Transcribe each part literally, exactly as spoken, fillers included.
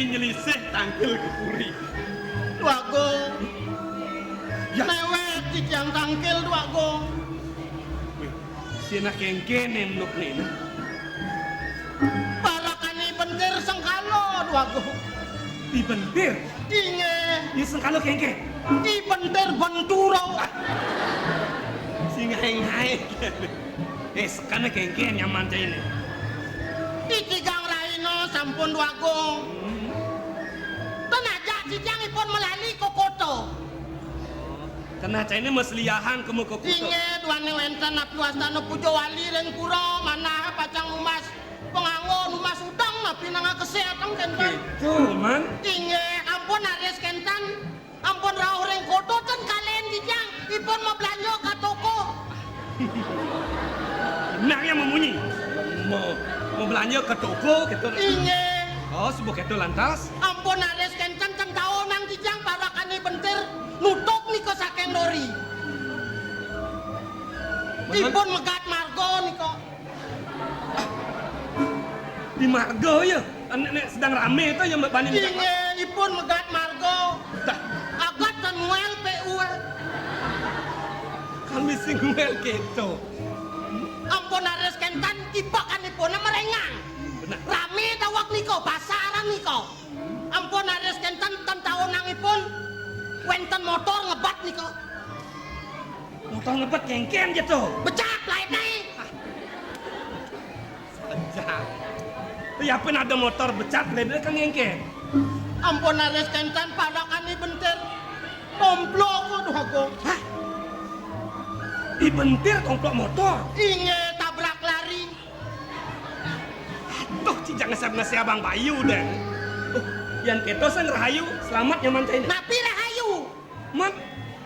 Nyelisih tangkil ke puri. Dwagung. Ya. Newek titiang tangkil, Dwagung. Wih, sina kengken enuk nina. Parakan I Bentir sengkala, Dwagung. I Bentir? Inggih. I sengkala kengken? I Bentir Bentura. Sing ngae-ngae. Eh, sekana kengken nyaman cai ne. Di tigang rahina sampun, Dwagung. Hmm. Ten ajak titiang ipun malali ka kota. Kena cai ne masliahan kema ka kota. Inggih, duaning wenten api wastana puja wali ring pura, manah pacang numbas panganggo, numbas udeng napi nang kaseteng kenten. Gitu, Man. Inggih, ampun raris kenten. Ampun rauh ring kota ten kalen titiang ipun mablanja ka toko. Nang yang mamunyi. Mau, mau belanja ke toko gitu. Inggih. Oh, suba keto lantas. Ampun raris kenten ten taunang titiang parakan I Bentir nutup nika saking dori. Bener. Ipun megat marga nika. Di marga ya. Nek, nek sedang rame to ya bani. Inggih, ipun megat marga. Dah. Agat Samuel P U. Kami sing Samuel keto. Ampun raris kenten tibakanipun merengang. Bener. Rame daweg nika, pasaran nika. Ampun raris kenten ten taunangipun wenten motor ngebet nika. Motor ngebet kengken ja to. Becak laitne. Saja. Yapin ada motor becak laitne kengken. Ampun raris kenten parakan I Bentir. Tomplok, Dwagung. Hah? I Bentir tomplok motor? Inggih, tabrak lari. Aduh, ci jang ngesep-ngesep Abang Bayu deh. Oh, yan keto sing rahayu, selamat nyaman cai ne. Napi rahayu? Man?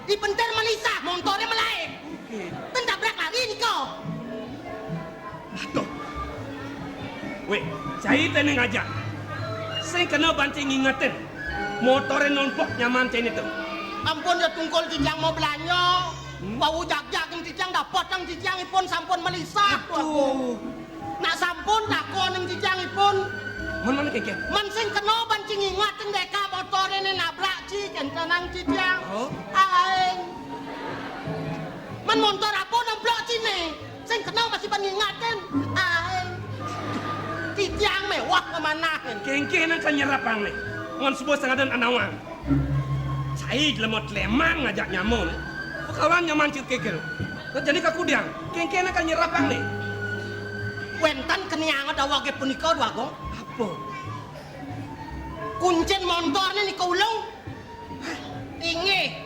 I Bentir malisah, montore malaib. Oke. Ten tabrak lari nika. Aduh. Weh, cai tene ngajak. Sing kena banci ngingetin. Motore nonpok nyaman cai ne to. Ampun ya tungkul titiang mau belanja. Hmm? Wau jagjag titiang dapet titiang ipun sampun malisah. Aduh. Nak sampun takon ning titiang ipun. Mun, mun kengken? Mun sing kena banci ngingetin deka motore ne nabrak ci kentenang titiang. Oh. Aing. Mun montor apa nabrak ci ne? Sing kena masih ban ngingetin. Aing. Titiang mewah pemanahin. Kengken nang kanyerapang ne. Ngon suba sangadan anawang. Cai jelema tlemang ngajak nyama ne. Pakawan nyaman cai kengken. Nah, jani kakudiang, kengken nang kanyerapang ne. Wenten kenianga dawege punika, Dwagung. Apa? Kuncin montorne nika ulung. Inggih.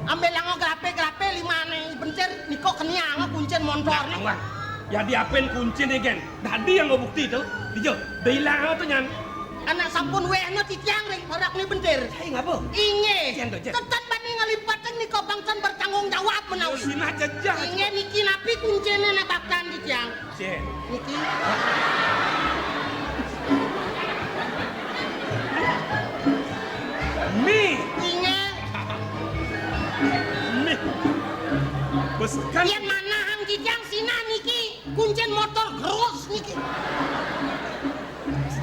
Ambilanga grape-grape limane I Bentir nika kenianga kuncin montorne. Nah, kawan. Ya diapin kuncine gen. Dadi yang bukti to. Dija, da ilang to nyan. Anak sampun wehna titiang ring parakne I Bentir. Cai ngapa? Inggih. Cen to, cen. Ketan bani ngalipatin nika bangsan bertanggung jawab menawi. Sinah jejeh. Inggih niki napi kuncine nak baktan titiang. Cen. Niki. Mi. Inggih. Mi. Bes kan. Yen manahang titiang sinah niki. Kuncin motor gerus niki.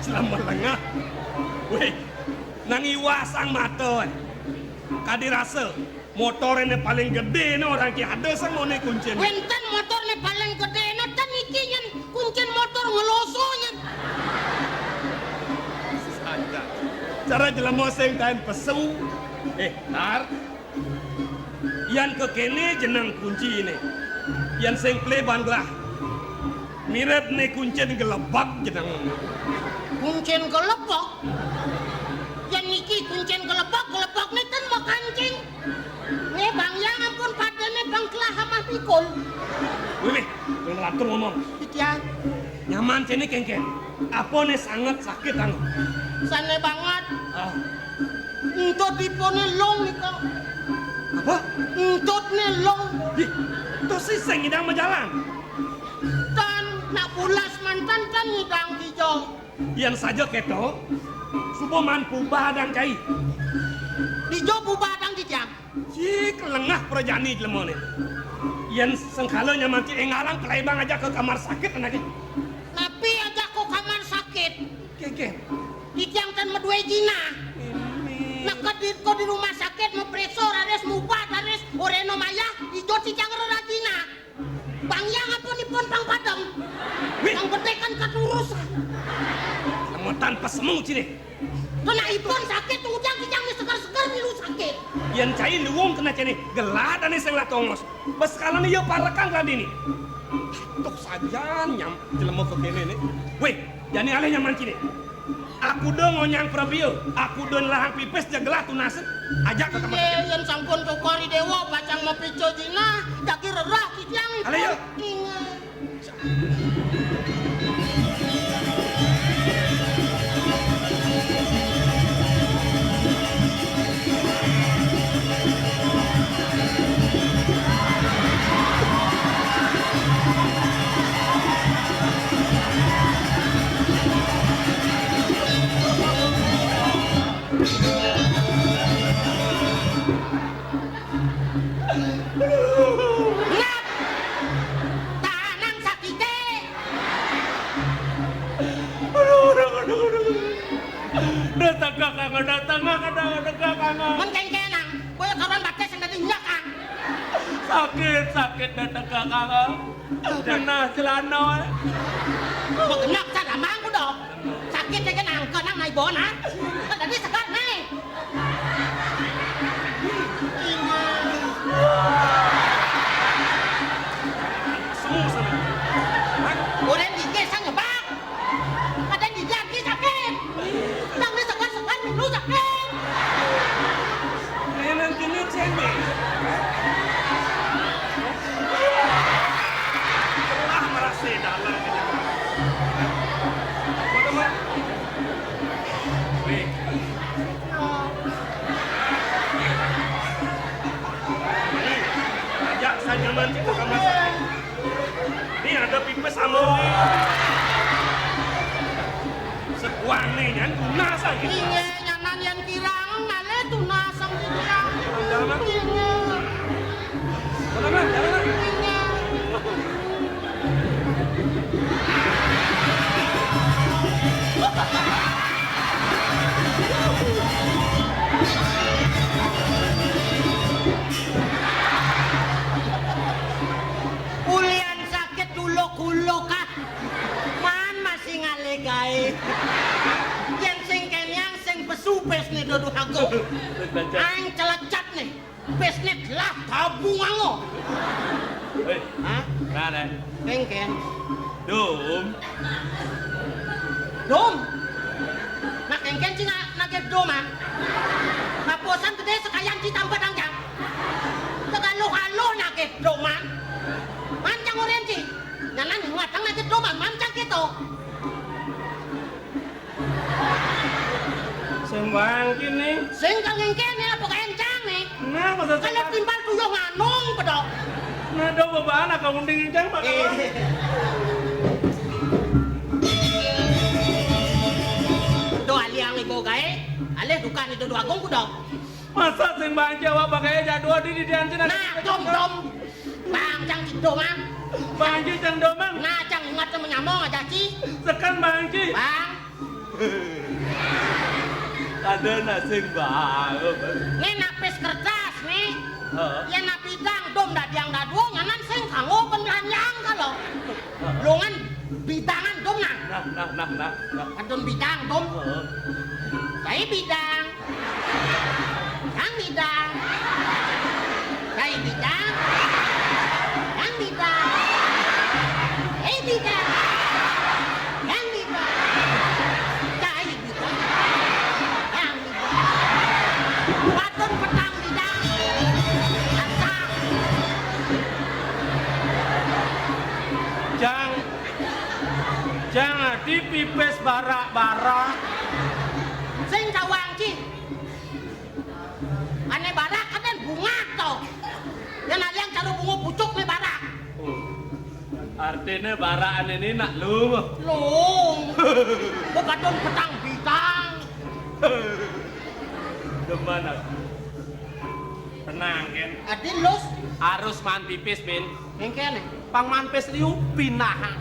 Selama lengah. Weh, nang iwasang mata, weh. Kadi rasa, motore ne paling gede ne orang ki ada sang mone kuncin. Wenten motore ne paling gede ne, ten niki nyen kuncin motor ngeloso nyen. Saja. Cara jelema sing kain pesu. Eh, tar. Yan kekene jeneng kuncine. Yan sing ple ban belah. Mirip ne kuncin gelebak jeneng. Kuncin gelebak? Yan niki kuncin gelebak, gelebak ne ten makancing. Ne bang yang ampun padene bang kelah amah pikul. Wih, wih, wih, ngelatur ngomong. Titiang. Nyaman cene kengken. Apa ne sangat sakit anu? Sane banget. Ah. Entut ipune long nika. Apa? Entutne long. Ih, to si sing ngidang majalan. Tan nak pulas mantan tan ngidang dija. Yan saja keto, suba man pubadang cai. Dija pubadang titiang. Cik lengah prajani jelema ne. Yan sengkala nyaman cik engalang kelaibang aja ke kamar sakit anake. Napi aja ke kamar sakit? Kengken. Titiang ten madué jinah. Ini. Neked iko di rumah sakit, mapriksa raris, mubat raris, ora ena mayah, ijo titiang rerah jinah. Bang Hyang apa nipun pang padem? Wih. Bang gedé kan keturus. Lemetan pesemu cine. Kena ipun sakit, tujang titiang ni seger-seger milu sakit. Yén cai luung kena cene, gelah dané sing lah tongos. Bes kalane ya parekan radene. Tuh sajan nyam jelema kok kene ne. Wéh, jani alih nyaman cine. Aku do ngonyang prabia, aku do nelahang pipis, ja gelah tunas. Ajak ke kamar. Inggih, yén sampun tukari dewa pacang mapica jinah, jagi rerah titiang. Alih ya. Inggih. Nap. Tanang sakite. Aduh, aduh, aduh, aduh. Dah tegak, Kang, dah tengah, dah tegak, Kang. Men kengkenang, kowe karuan batis sing dadi nyek, Kang. Sakit, sakit, dah tegak, Kang. Genah celana, eh. Kok genah, can lamang kudu. Sakit iki nang kenang nang ibon, ha? Kok dadi seger, nih? Semu sama. Hah? Udah dikit, saya ngebak. Ada di jaki sakit. Nang di seger-seger, minum sakit. Enak gini, cendek. Wah, merasa dalam. Mana, Mak? Wih. Ajak saja mancing ke kamar. Ini ada pipis sama. Sekuane nyan tunas lagi. Inggih, nyanan yén kirang, malih tunas sang kirang. Jalan, Mak. Inggih. Jalan, Mak. Jalan, Mak. Inggih. Ulian sakit duluk-huluk, ah. Man masih ngalih gaé. Yén sing kenyang, sing pesu pésné dodo agung. Aing celecat nih. Bisnis lah gabung ango. Hei. Hah? Nah, nah. Kengken. Dom. Dom. Nah, kengken cina nagih doman. Kapuasan gedé sekayan ci tampa dangcang. Tegaluh-aluh nagih doman. Mancang oren ci. Nyanan matang nagih doman, mancang kéto. Sing bangki nih. Sing kang engkene apa kaencang nih? Nah, masa kalau timpal tuyuh nganung pedok. Nah, do beban aka unding encang, Pak. Eh. Do aliang ibu gae, alih dukan itu dua gong kuda. Masa sing bangki awak pakai jadwal di, di, di anjing. Nah, dom, dom. Bang, cang ci domang. Bang Haji cang domang. Nah, cang ingat menyamong aja ci. Sekan Bang Haji. Bang. Ada nak sing bang. Nih napis kertas nih. Heeh. Ya napi dang dom dadiang daduo nyanan sing kanggo penbelanjaan kalau. Longan bidangan dom nah. Nah, nah, nah, nah, nah. Adon bidang dom. Heeh. Cai bidang. Yang bidang. Cai bidang. Yang bidang. Cai bidang. Yang bidang. Cai bidang. Yang bidang. Patun petang bidang. Asal. Jang, jang adi pipis barak-barak. Sing cawang ci. Ane barak katen bunga to. Yang aliang caru bunga pucuk ne barak. Oh. Artine barak ane ni nak lung. Lung. Bukadon petang bidang. Demen aku. Tenang, Ken. Adin lus. Harus man pipis, Pin. Engkene. Pang man pis liu pinah.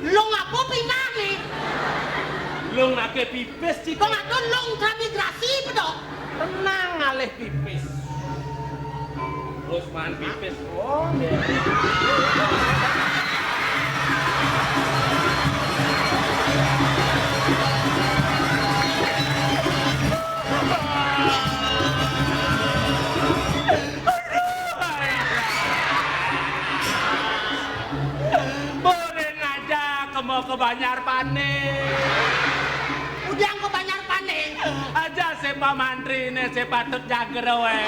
Lu ngapo pinah nih? Lung nake pipis, Cik. Kok ada lung transmigrasi, pedo? Tenang, ngalih pipis. Terus man pipis. Oh, boleh ngajak ke mau ke Banjar Pane. Ujang ke Banjar Pane. Aja si Pak Mantri ne, si patut jaga we.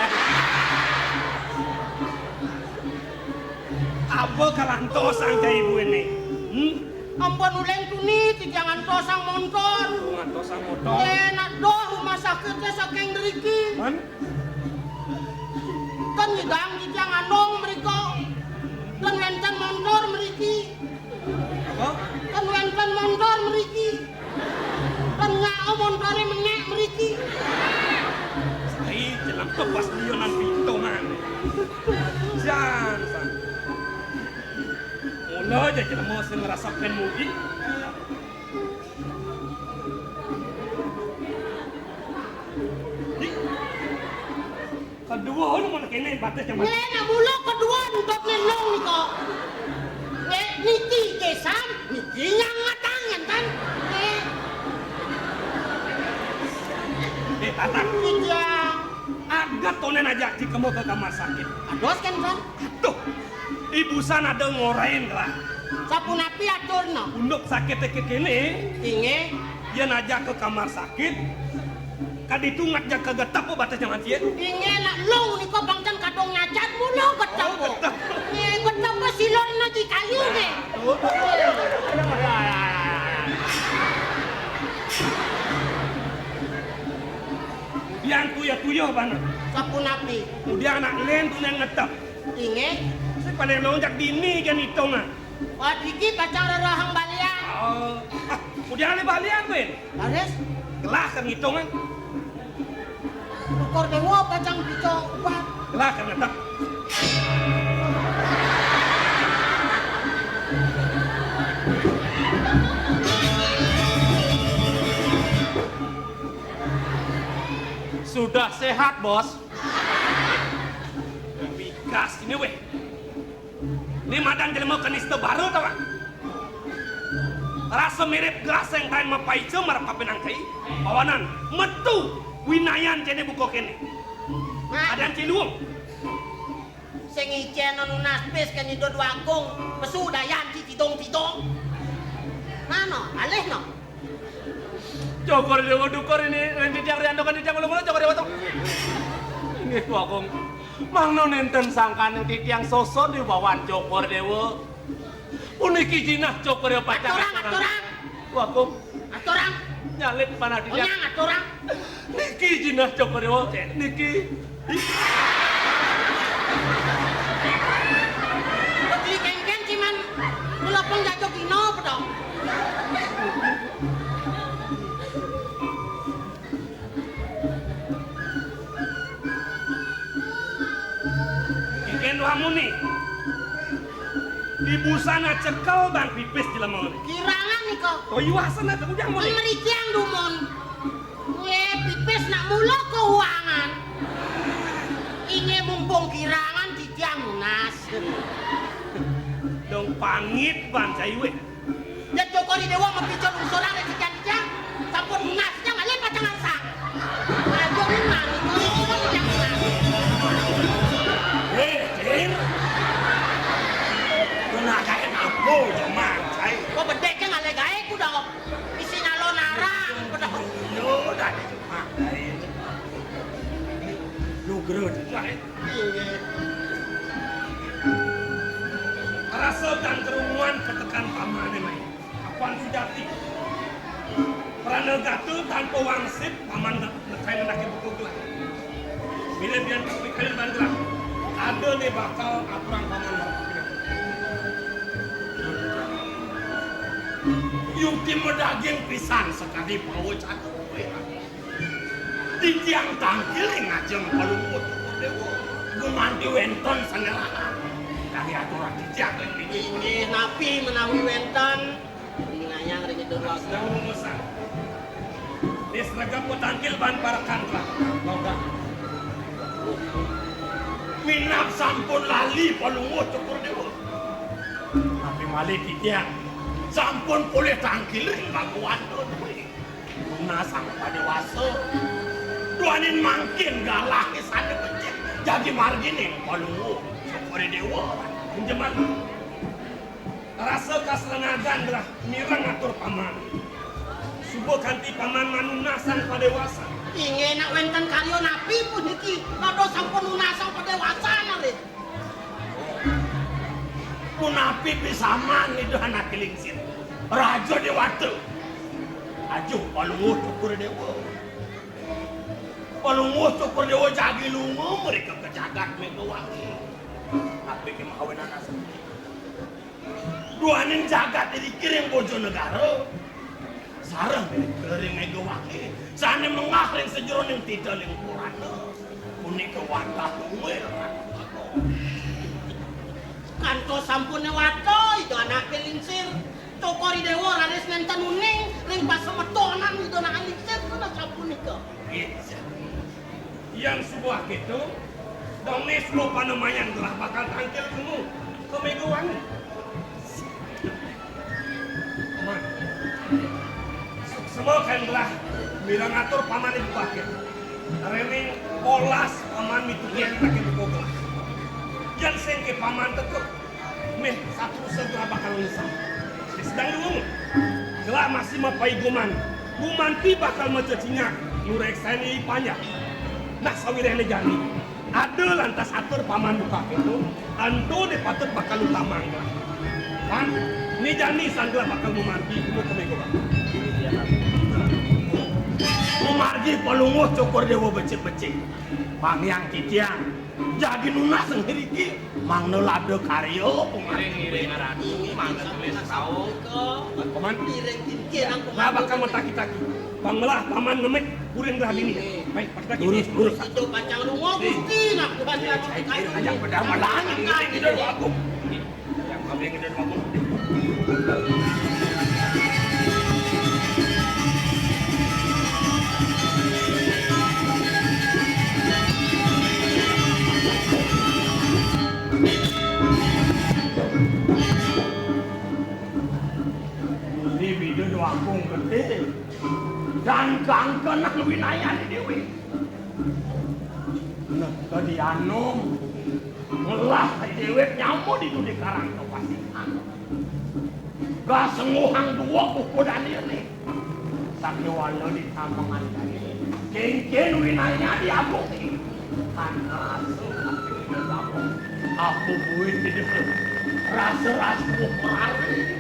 Apa kalantosang cai ibu ini? Hmm? Ampun uleng tuni, titiang antosang montor. Antosang montor. Eh, nak doh rumah sakit ya saking deriki. Man? Kan nyidang titiang anong mereka. Kan wenten montor meriki. Apa? Kan wenten montor meriki. Kan nyao montore menek meriki. Sai, jelang tebas dia nan pitongan. Jan, san. Mula aja jelema sing ngrasepin mudik. Ih. Kedua, lu mana kene batas yang mana? Ngelah nak mula kedua, entut ni long ni kok. Nge, niki kesan, niki nyang ngatang, kan? Nge. Eh, Tatang. Iya. Agat tonen aja di kemo ke kamar sakit. Ados kan, San? Aduh. Ibu san ada ngorain lah. Sapunapi aturna? Unduk sakit ke kene. Inge. Dia najak ke kamar sakit. Kadi tungat jak ke getep batas nyaman cie. Inge nak long ni kok bangcan kadong nyajat mulu getep. Oh, getep. Inge getep silor na di kayu ke. Oh. Yang tuyah-tuyah bana. Sapunapi? Udah anak len tu nang ngetep. Inge. Si paling lonjak dini kan hitung ah. Wah, iki pacang rerahang balian. Oh. Ah, udah ada balian, Ben. Laris? Gelah kan hitungan. Ukur dewa pacang pico upat. Gelah kan ngetep. Sudah sehat, Bos. Gas ini weh. Ini madan jelema kenista baru tau, Bang? Rasa mirip gas yang tain mapaica marep papinang kai. Pawanan metu winayan jene buka kene. Nah. Adan ciluung. Sing icen nunas pis kan Ido Dwagung, pesu dayan ci tidong-tidong. Nano, alih no. Cokor Dewa dukor ini, ring titiang rianto kan titiang ulo-ulo Cokor Dewa to. Inggih, Kakung. Mangno nenten sangkaning titiang sosot di bawan Cokor Dewa. Puniki jinah Cokor Dewa pacang aturang, aturang. Kakung. Aturang. Nyalit panah titiang. Onyang aturang. Niki jinah Cokor Dewa. Niki. Beli kengkeng ciman ngelopong jatuh kino pedong. Kengkeng dua muni. Di busana cekel bang pipis jelema. Kirangan nika. Oh, iya, asana teh ujang muni. Merikiang dumun. Nggih, pipis nak mula keuangan. Inggih mumpung kirangan titiang nunas. Dong pangit ban cai weh. Ya Cokor Dewa mapica lungsuran ring titiang-titiang. Sampun nunas, titiang malih pacang ngarsa. Aduh, nunas, nunas, titiang nunas. Eh, Cil. Kena gawe apa, Jemang, cai? Kok bedek ke ngalih gawe ku dong. Isi nalon arang, pedang. Yo, tadi cuma lain. Nugra cuma lain. Rasa dan kerunguan petekan pamane mai. Apan sujati. Pranagata tanpa wangsit paman nekai nendake buku gelah. Bila bian tapi kalian ban gelah. Ada ne bakal aturang paman marang. Yukti medaging pisan sekadi pawa cakep. Titiang tangkil ing ajeng palungguh Dewa. Gumanti wenten sane lanang. Kami aturang titiang ring niki. Inggih napi menawi wenten? Rinayang ring Ida Dwagung. Sedang rumusan. Sregep patangkil baan parekan. Minab sampun lali Palungguh Cokor I Déwa. Napi malih titiang sampun polih tangkil ring Bhagawan Déwa. Nunasang padéwasa. Duaning mangkin galahé sané becik jagi margining Palungguh Cokor I Déwa. Injeman. Rasa kasrenagan gelah mireng atur paman. Suba kanti paman manunasang padéwasan. Inggih, nak wénten karya napi puniki? Dados sampun nunasang padéwasan, aré. Punapi pisaman Ida Anaké Lingsir, Raja Déwata? Ajuh Palungguh Cokor I Déwa. Palungguh Cokor I Déwa jagi lunga mrika ka jagat Mégawangi. Napi ké mawinan asem? Duaning jagat iriki ring Bojonegara sareng ring Mégawangi sané menggah ring sajeroning tita ling purana. Punika wantah luwih. Kantos sampuné wantah Ida Anaké Lingsir, Cokor I Déwa raris nénten uning ring pasemetonan Ida Anaké Lingsir, kantos sampunika. Nggih. Yén suba kéto, dongé suba panemayan gelah bakal tangkil kemu ka Mégawangi. Paman, suksma kan gelah mireng atur paman ibu bakil. Réning olas paman mituki anake buka gelah. Yén sing ké paman teka, méh satrusa gelah bakal ngesang. Sedeng dulu. Gelah masih mapaigoman. Gumanti bakal macecingak, nureksain i panjak. Nah, sawiréhné jani. Ada lantas atur paman buka kéto, ento dé patut bakal utamang. Pan, né jani sanggra bakal mamargi kudu ka Mégawangi. Mamargi Palungguh Cokor I Déwa becik-becik. Pang yang titiang, jagi nunas ngriki, mangda lada karya, paman. Ngiring, ngiring, Ratu, mangda tulis rauh. Paman. Ngiring, ngiring, Nah, bakal mataki-taki. Pang melah paman ngemit kuring gelah dini. Baik, pas lagi. Lurus, lurus. Itu pacang lunga, Gusti, nak bukan. Aja pedang melang, ini tidak bagus. Yang kami yang tidak bagus. Ini bida dua kung gedé. Dan kangkenan winayané déwé. Nah, kadianom ngelah déwé nyama di dudi karang kepasihan. Gasengguhang dua buku Daniel nih. Sakéwala di tamangan tadi. Kénkén winaya di abuk nih. Kan rasa apa buit itu. Rasa-rasa mari.